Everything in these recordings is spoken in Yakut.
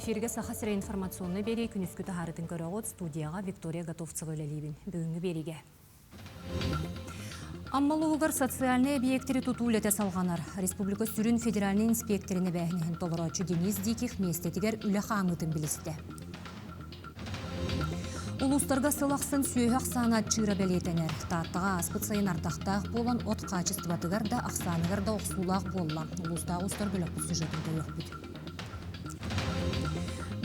Эфиргэ Саха сирэ информационнай биэрии күнүскү таһаарытын көрөҕүт. Студияҕа Виктория Готовцева үлэлиибин. Бүгүҥҥү биэриигэ. Амма улууһугар социальнай объектэри тутуу үлэтэ салҕанар. Республика сүрүн федеральнай инспекторын эбээһинэһин толорооччу Денис Диких миэстэтигэр үлэ хаамыытын билистэ. Улуустарга сыл ахсын сүөһү ахсаана аччыыра бэлиэтэнэр. Тааттаҕа ааспыт сайын ардахтаах буолан от хаачыстыбатыгар да, ахсааныгар да охсуулаах буолла. Улуустааҕы устар бөлөхпүт сюжетын көрүөхпүт.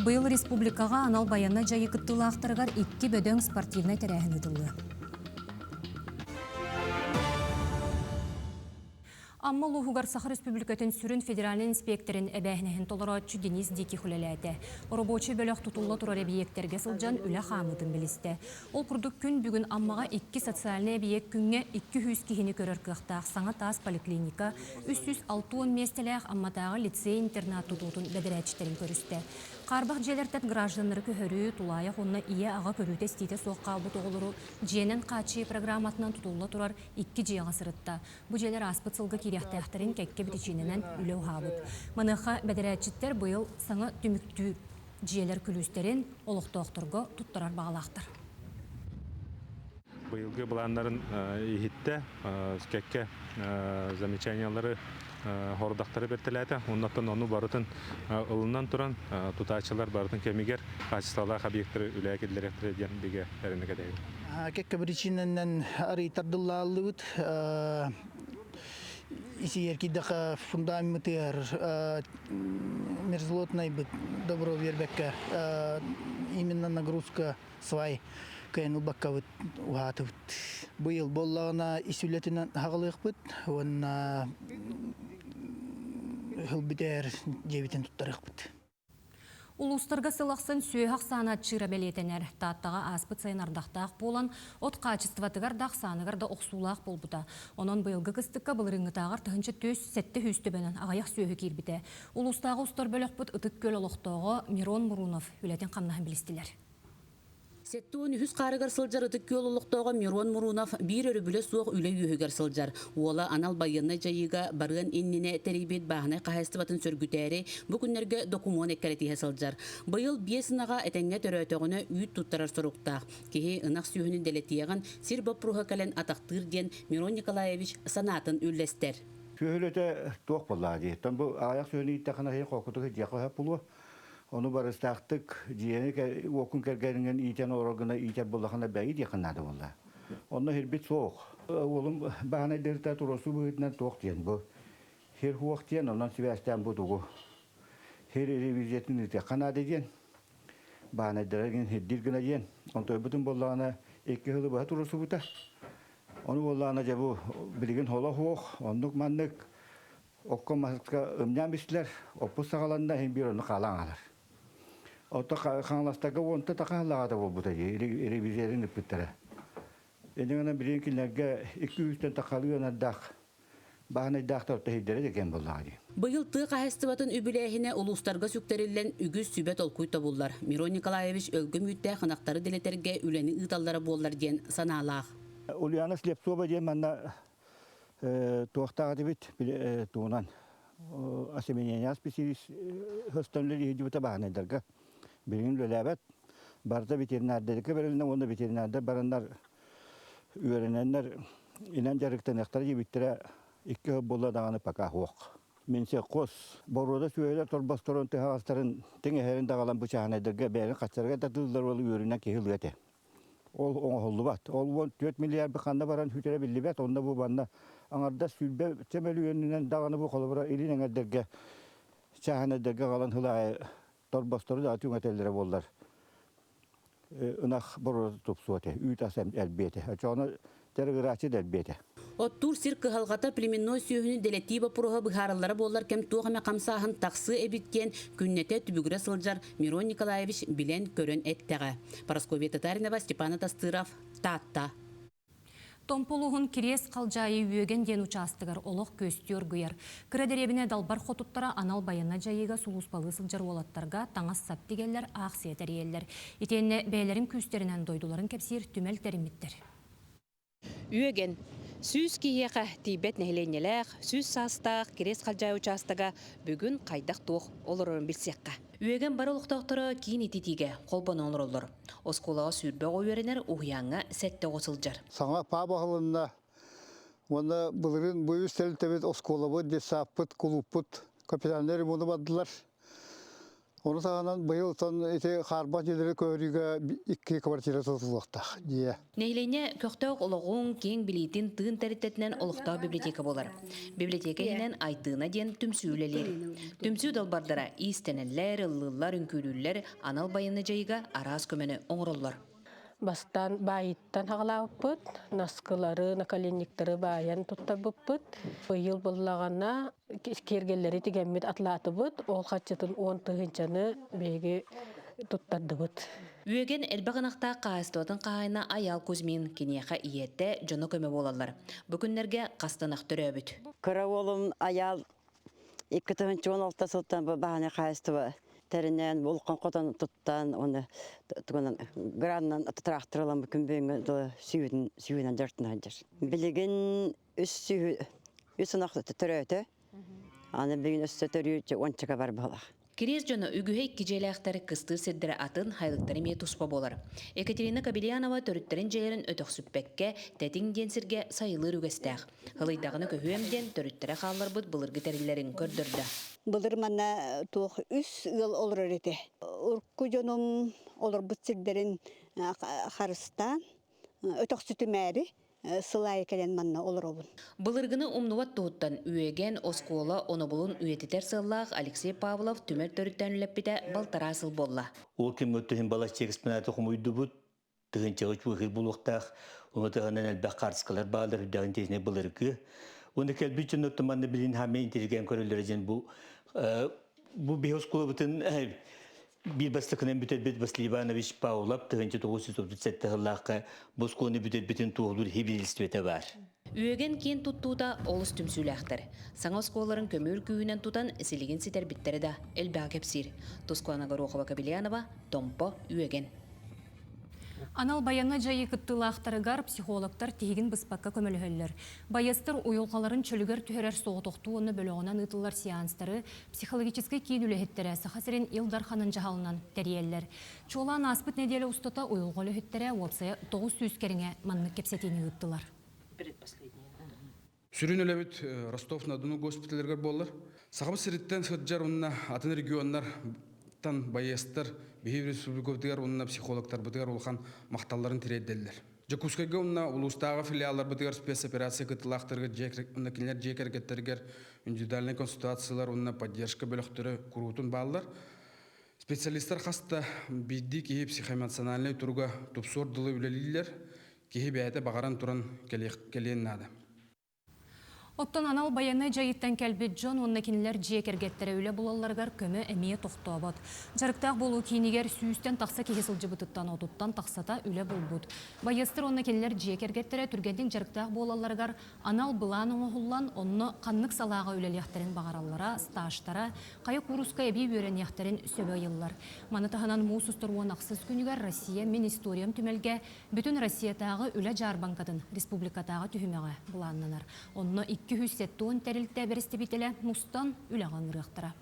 Быйыл республикаҕа анал байыаннай дьайыы кыттыылаахтарыгар икки бөдөҥ спортивнай тэрээһин ыытыллыа. Амма улууһугар Саха Республикатын сүрүн федеральнай инспекторын эбээһинэһин толорооччу Денис Диких үлэлээтэ. Оробуочай бөлөх тутулла турар эбийиэктэргэ сылдьан үлэ хаамыытын билистэ. Ол курдук күн бүгүн Аммаҕа икки социальнай эбийиэк күҥҥэ 200 киһини көрөр кыахтаах саҥа таас поликлиника, 360 миэстэлээх Амматааҕы лицей-интернат тутуутун бэдэрээтчиттэрин көрүстэ. Хаарбах дьиэлэртэн гражданнары көһөрүү, тулаайах уонна ийэ-аҕа көрүүтэ-истиитэ суох хаалбыт оҕолору дьиэнэн хааччыйыы программатынан тутулла турар икки дьиэҕэ сырытта. Бу дьиэлэр ааспыт сылга киириэхтээхтэрин кэккэ биричиинэнэн үлэ уһаабыт. Маныаха бэдэрээтчиттэр быйыл саҥа түмүктүүр дьиэлэр күлүүстэрин олохтоохторго туттарар баҕалаахтар. Быйылгы былааннарын иһиттэ, кэккэ замечаниялары хордахтары бэртэлээтэ. Оннуттан ону барытын ылынан туран, тутааччылар барытын кэмигэр хаачыстыбалаах объектары үлэҕэ киллэриэхтэрэ диэн бигэ эрэнэ кэтэһэбит. Кэккэ причинанан арыйтардыллааллыбыт. Исиер кийдэхэ фундаментыгар мерзлотнайбыт добро биэрбэккэ именно нагрузка свай кыайан ылбаккабыт уһаатыбыт. Быйыл буоллаҕына ис үлэтинэн хаҕылыахпыт уонна ыһыл бүтээр дьиэбитин туттарыахпыт. Улуустарга сыл ахсын сүөһү ахсаана аччыыра бэлиэтэнэр. Тааттаҕа ааспыт сайын ардахтаах буолан, от хаачыстыбатыгар да ахсааныгар да охсуулаах буолбута. Онон быйылгы кыстыкка былырыыҥҥытааҕар 1407 төбөнөн аҕыйах сүөһү киирбитэ. Улуустааҕы устар бөлөхпүт Ытык Күөл олохтооҕо Мирон Мурунов үлэтин-хамнаһын билистилэр. 73 хаарыгар сылдьар Ытык Күөл олохтооҕо Мирон Мурунов биир өрөбүлэ суох үлэ үөһүгэр сылдьар. Уола анал байыаннай дьайыыга барыан иннинэ тэрийбит бааһынай хаһаайыстыбатын сөргүтээри бу күннэргэ докумуон эккирэтиһэ сылдьар. Быйыл биэс ынаҕа этэҥҥэ төрөөтөҕүнэ үүт туттарар соруктаах. Киһи ынах сүөһүнү дэлэтиэҕин сир боппуруоһа кэлэн атахтыыр диэн Мирон Николаевич санаатын үллэстэр. Сүөһүлэтэ туох буоллаҕа дии. Оттон бу аҕыйах сүөһүнү ииттэххинэ иһин холкутук дьиэхэ өһөп булуо. Ону барыстаахтык дьиэни уокун кэргэниҥин иитэн олорор гына иитэр буоллахына бэйи диэххин наада буолла. Онно сирбит суох. Уолум баһанайдырыта туруорсуу быһыытынан туох диэн бу сир хуох диэн онон сибээстээн бу тугу сир ревизиятын ыытыахха наада диэн баанайдара гин сирдиир гына диэн онтойбутун буоллаҕына икки сылы быһа туруорсубута. Ону буоллаҕына дьэ бу билигин холо суох оннук маннык Окко маска ымньаан бистилэр, оппут саҕаланна, иһин биир онно хаалан хаалар. Ото Хаҥаластарга уонта таха халлаҕата буолбута дии, ревизияларын ыппыттара. Иннигинэн билигин кинилэргэ икки үүстэн тахалыы анардаах бааһынайдаахтар орто иһирдэрэ да кэм буоллаҕа дии. Быйыл тыа хаһаайыстыбатын үбүлээһинэ улуустарга сүктэриллэн үгүс сүбэ толкуй тобуллар. Мирон Николаевич өлгөм үүттээх ынахтары дэлэтэргэ үлэни ыыталлара буоллар диэн санаалаах. Ульяна Слепцова диэн манна Туохтаах этибит тугунан осеменение специалист хостон үлэлиһдибитэ баһанайдарга билигин үлэлээбэт барыта ветеринардарга бэрилинэ уонна ветеринардар бараннар үөрэнэннэр инэн дьарыктаныахтара диэбиттэрэ икки сыл буолла даҕаны пока суох. Минсельхоз боруода сүөһүлэр торбосторун тыһаҕастарын тиҥэһэрин даҕалан бычааһынайдарга бэйэлэрин хаччарга татыыллар уол үөрүнэн киһи ылыа этэ. Ол оҥоһуллубат. Ол 14 миллиарды ханна баран сүтэрэ биллибэт. Онно бу манна аҥардас сүүрбэ мөлүйүөнүнэн даҕаны бу холобура илин эҥэрдэргэ чааһынайдарга аҕалан сыл аайы торбостору да түҥэтэллэрэ буоллар ынах боруода тупсуо этэ, үүт ас элбиэ этэ. Оччоҕуна дьарыгырааччы да элбиэ этэ. Оттуур сир кыһалҕата племенной сүөһүнү дэлэтии боппуруоһа быһаарыллара буоллар кэм туох эмэ хамсааһын тахсыа эбит диэн күннэтэ түбүгүрэ сылдьар Мирон Николаевич билэн-көрөн эттэҕэ. Парасковья Татаринова, Степан Атастыров, Таатта. Томпо улууһун Кириэс Халдьаайы Үөгэн диэн учаастагар олох күөстүү оргуйар. Кыра дэриэбинэ далбар хотуттара анал байыаннай дьайыыга сулууспалыы сылдьар уолаттарга таҥас-сап тигэллэр, аахсыйа тэрийэллэр. Итиэннэ бэйэлэрин күүстэринэн дойдуларын кэпсиир түмэл тэриммиттэр. Үөгэн. Сүүс киһиэхэ тиийбэт нэһилиэнньэлээх, сүүс саастаах Кириэс Халдьаайы учаастага бүгүн хайдах-туох олорорун билсиэххэ. Үөгэн бары олохтоохторо киин ититиигэ холбонон олороллор. Оскуолаҕа 20 оҕо үөрэнэр, уһуйааҥҥа сэттэ оҕо сылдьар. Саҥа ПАБ аһылынна. Уонна былырыын бу үс тэрилтэбит оскуолабыт, детсадпыт, кулууппут капитальнай ремону бардылар. Ону таһынан быйыл тон ити хаарбах дьиэлэри көһөрүүгэ икки квартира тутуллуохтаах дьиэ. Нэһилиэнньэ көхтөөх олоҕун, киэҥ билиитин тыын тэрилтэтинэн олохтоох библиотека буолар. Библиотека иһинэн Айтыына диэн түмсүү үлэлиир. Түмсүү далбардара иистэнэллэр, ыллыыллар, үҥкүүлүүллэр, анал байыаннай дьайыыга араас көмөнү оҥороллор. Бастаан баайыттан хаҕалаабыппыт, наскылары, наколенниктары баайан туттарбыппыт. Быйыл буллаҕына киэргэллэри тигэммит атлаатыбыт, ол хаччытын 10 тыһыынчаны биһиги туттардыбыт. Үөгэн элбэх ынахтаах хаһаайыстыбатын хаһаайына Айаал Кузьмин киниэхэ ийэтэ дьоно көмө буолаллар. Бу күннэргэ хас ынах төрөөбүт. Кыра уолум Айаал 2016 сылтан баһааны хаһаайыстыба тэринэн, улахан хотон туттан, уонна тугунан граннан трактор ылан күн бүгүҥҥү дылы сүүһүн сүүһүнэн дьарыктана сылдьар. Билигин үс сүүһү үс ынах төрөөтө. Аны бүгүн өссө төрүү уончака бар буолар. Кириэс дьоно үгүһэ икки дьиэлээхтэр кыстыыр сирдэрэ атын, хайылыктара эмиэ туспа буолар. Екатерина Кобельянова төрүттэрин дьиэлэрин өтөхсүппэккэ, Тэтиҥ диэн сиргэ сайылыыр үгэстээх. Һылыйдаҕына көһүөм диэн төрүттэрэ хаалларбыт былыргы тэриллэрин көрдөрдө. Былыр манна туох үс ыал олорор этэ. Урукку дьонум олорбут сирдэрин харыстаан, өтөхсүтүмээри сыл аайы кэлэн манна олоробун. Былыргыны умнубат туһуттан Үөгэн оскуола онобулун үйэтитэр сыаллаах Алексей Павлов түмэл төрүттээн үлэппитэ балтараа сыл буолла. Ол кэмҥэ түһүн балачча экспонаты хомуйдубут, тыһыынчаҕа чугаһыыр буолуохтаах. Ону таһынан элбэх хаартыскалар бааллар, үрдэҕин тиэсинэ былыргы. Уонна кэлбит дьоннортон манна билин хаамай интеллигент көрөллөрө диэн бу бу биһи оскуолабытын биир бастакынан бүтэрбит Василий Иванович Павлов 1937 сыллаахха бу оскуоланы бүтэрбитин туоһулуур хибилиствете баар. Үөгэн киэн туттуута олус түмсүүлээхтэр. Саҥа оскуолаларын көмүөл күүһүнэн тутан силигин ситэрбиттэрэ да элбэҕи кэпсиир. Тускулана Горохова-Кобельянова, Томпо, Үөгэн. Анал байыаннай дьайыы кыттыылаахтарыгар психологтар тиһигин быспакка көмөлөһөллөр. Байыастар уйулҕаларын чөлүгэр түһэрэр соҕотохтуу уонна бөлөҕүнэн ыытыллар сеанстары психологическай киин үлэһиттэрэ Саха сирин Ил Дарханын дьаһалынан тэрийэллэр. Чуолаан ааспыт нэдиэлэ устата уйулҕа үлэһиттэрэ уопсайа 900 кэриҥэ маннык кэпсэтиини ыыттылар. Сүрүн үлэбит Ростов-на-Дону госпиталларыгар буоллар. Сахабыт сириттэн сылдьар уонна атын регионнартан байыастар биһиги республикабытыгар уонна психологтарбытыгар улахан махталларын тириэрдэллэр. Дьокуускайга уонна улуустааҕы филиалларбытыгар спецоперация кыттыылаахтарыгар дьиэ уонна кинилэр дьиэ кэргэттэригэр индивидуальнай консультациялар уонна поддержка бөлөхтөрө куруутун бааллар. Специалистар хас да биирдии киһи психоэмоциональнай туруга тупсуор дылы үлэлииллэр, киһи бэйэтэ баҕаран туран кэлиэн наада. Оттон анал байыаннай дьайыыттан кэлбит дьон уонна кинилэр дьиэ кэргэттэрэ үлэ булалларыгар көмө эмиэ тохтообот. Дьарыктаах буолуу киинигэр сүүстэн тахса киһи сылдьыбытыттан отуттан тахсата үлэ булбут. Байыастар уонна кинилэр дьиэ кэргэттэрэ түргэнник дьарыктаах буолалларыгар анал былаан оҥоһуллан, онно ханнык салааҕа үлэлиэхтэрин баҕараллара, стажтара, хайа кууруска эбии үөрэниэхтэрин сөбө ыйыллар. Маны таһынан муус устар 16 күнүгэр Россия Мин историям түмэлгэ Бүтүн Россиятааҕы үлэ дьаарбаҥкатын республикатааҕы түһүмэҕэ былааннанар. Онно 270 тэрилтэ бэрэстэбиитэлэ мустан үлэҕэ ыҥырыахтара.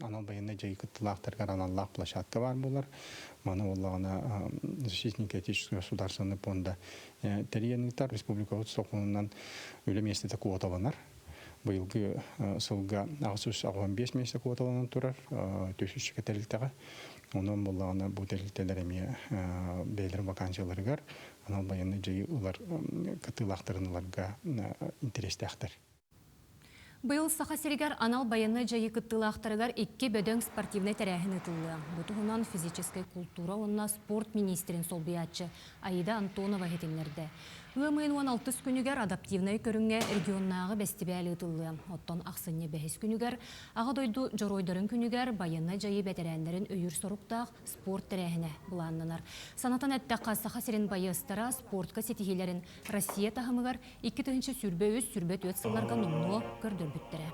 Анал байыаннай дьайыы кыттыылаахтарыгар аналлаах площадка баар буолар. Маны буоллаҕына защитники Отечественного государственный пуонда тэрийэн ыытар. Республикабыт сокуонунан үлэ миэстэтэ квоталанар. Быйылгы сылга 885 миэстэ квоталанан турар 400 тэрилтэҕэ. Онон буоллаҕына бу тэрилтэлэр эмиэ бэйэлэрин вакансияларыгар анал байыаннай дьайыы ылар кыттыылаахтарын ыларга интэриэстээхтэр. Быйыл Саха сиригэр анал байыаннай дьайыы кыттыылаахтарыгар икки бөдөҥ спортивнай тэрээһин ыытыллыа. Бу туһунан физическэй култуура уонна спорт миниистирин солбуйааччы Аида Антонова иһитиннэрдэ. Ыам ыйын 16 күнүгэр адаптивнай көрүҥҥэ регионнааҕы бэстибээл ыытыллыа. Оттон ахсынньы бэһис күнүгэр Аҕа дойду Дьоруойдарын күнүгэр байыаннай дьайыы бэтэрээннэрин өйүүр соруктаах спорт тэрээһинэ былааннанар. Санатан эттэххэ, Саха сирин байыастара спортка ситиһиилэрин Россия таһымыгар 2023-24 сылларга номнуо көрдөрбүттэрэ.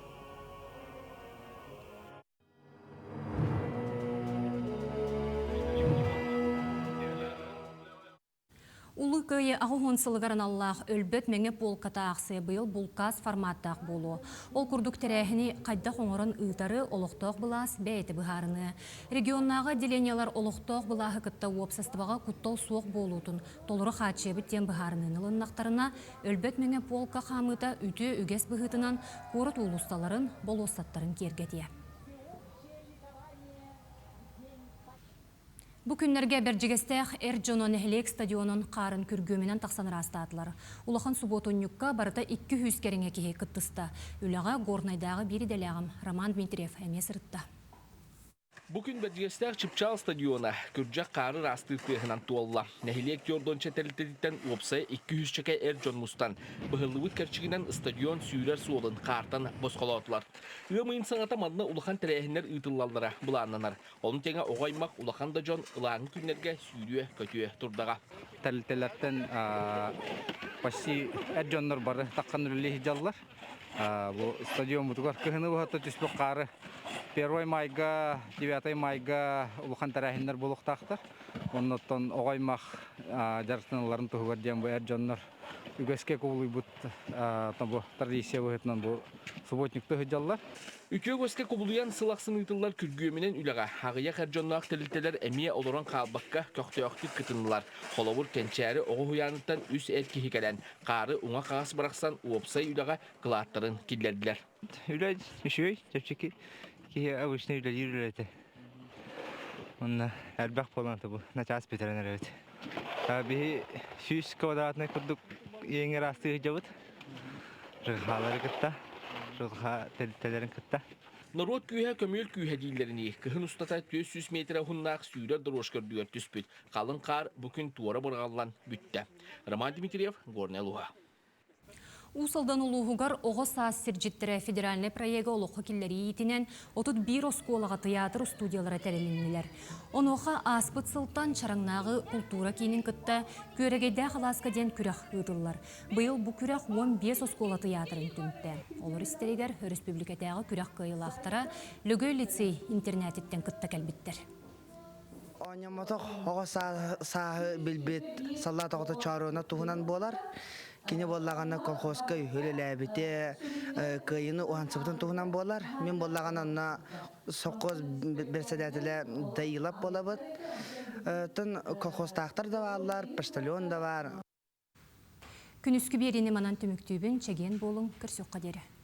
Улуу. Кыайыы 80 сылыгар аналлаах Өлбөт мэҥэ полката аахсыйа быйыл булкаас форматтаах буолуо. Ол курдук тэрээһини хайдах оҥорон ыытары олохтоох былаас бэйэтэ быһаарыныа. Регионнааҕы отделениелар олохтоох былааһы кытта уопсастыбаҕа куттал суох буолуутун толору хааччыйабыт диэн быһаарыныыны ылыннахтарына, Өлбөт мэҥэ полка хаамыыта үтүө үгэс быһыытынан куорат уулуссаларын, болуоссаттарын киэргэтиэ. Бу күннэргэ Бэрдьигэстээх эр дьоно нэһилиэк стадионун хаарын күргүөмүнэн тахсан ыраастаатылар. Улахан субуотунньукка барыта 200 кэриҥэ киһи кыттыста. Үлэҕэ Горнайдааҕы биир идэлээҕим Роман Дмитриев эмиэ сырытта. Бу күн Бэрдьигэстээх Чыпчаал стадиона күрдьэх хаары ыраастыыр тыаһынан туолла. Нэһилиэк Тёрдонча тэрилтэтиттэн уопсайа 200 чэкэ эр дьон мустан, быһыллыбыт кэрчигинэн стадион сүүрэр суолун хаартан босхолоотулар. Ыам ыйын саҥата манна улахан тэрээһиннэр ыытыллаллара былааннанар. Ону тэҥэ оҕо аймах улахан да дьон ылааҥы күннэргэ сүүрүө-көтүө турдаҕа. Тэрилтэлэртэн почти эр дьоннор бары таххан үлэлии сылдьаллар. Бу стадиоммутугар кыһыны быһата түспүт хаары 1 майга, 9 майга улахан тэрээһиннэр буолуохтаахтар. Оннуттан оҕо аймах дьарыктаналларын туһугар диэн бу эр дьоннор үгэскэ кубулуйбут бу традиция быһыытынан бу субботникты сылдьаллар. Үтүө үгэскэ кубулуйан сыл ахсын ыытыллар күргүөмүнэн үлэҕэ аҕыйах эр дьонноох тэрилтэлэр эмиэ олорон хаалбакка көхтөөхтүк кытыннылар. Холобур, Кэнчээри оҕо уһуйааныттан үс эр киһи кэлэн, хаары уҥа-хаҥас бырахсан уопсай үлэҕэ кылааттарын киллэрдилэр. Үлэ үчүгэй, чэпчэки. Киһи обычно үлэлиир үлэтэ. Онно элбэх буолан бу начаас бүтэрэн эрэбит. Биһи 100 квадратный курдук иэҥ ыраастыы сылдьабыт. Жыхаалары кытта, жыха тэрилтэлэрин кытта. Норуот күүһэ көмүөл күүһэ дииллэринии, кыһын устата 400 метрэ уһуннаах сүүрэр дорожка үрдүгэр түспүт халыҥ хаар бу күн туора бырҕаллан бүттэ. Роман Дмитриев, Горнай улууһа. Уус Алдан улууһугар Оҕо саас сирдьиттэрэ федеральнай проегы олоххо киллэрии иитинэн 31 оскуолаҕа тыйаатыр устуудьуйалара тэрилиннилэр. Онуоха ааспыт сылтан Чараҥнааҕы култуура киинин кытта Күөрэгэйдээх алааска диэн күрэх ыытыллар. Быйыл бу күрэх 15 оскуола тыйаатырын түмтэ. Олор истэригэр өрөспүүбүлүкэтээҕи күрэх кыайыылаахтара Лөгөй лицей интернатиттэн кытта кэлбиттэр. Оонньоммотох оҕо сааһы билбит саллаат оҕото Чооруона туһунан буолар. Кини буоллаҕына колхозка үлэлээбитэ, кыайыыны уһансыбытын туһунан буолар. Мин буоллаҕына онно совхоз председателэ Даилов буолабыт. Тын колхозтаахтар да бааллар, почтальон да баар. Күнүскү биэриини манан түмүктүүбүн, чэгиэн буолуҥ, көрсүөххэ диэри.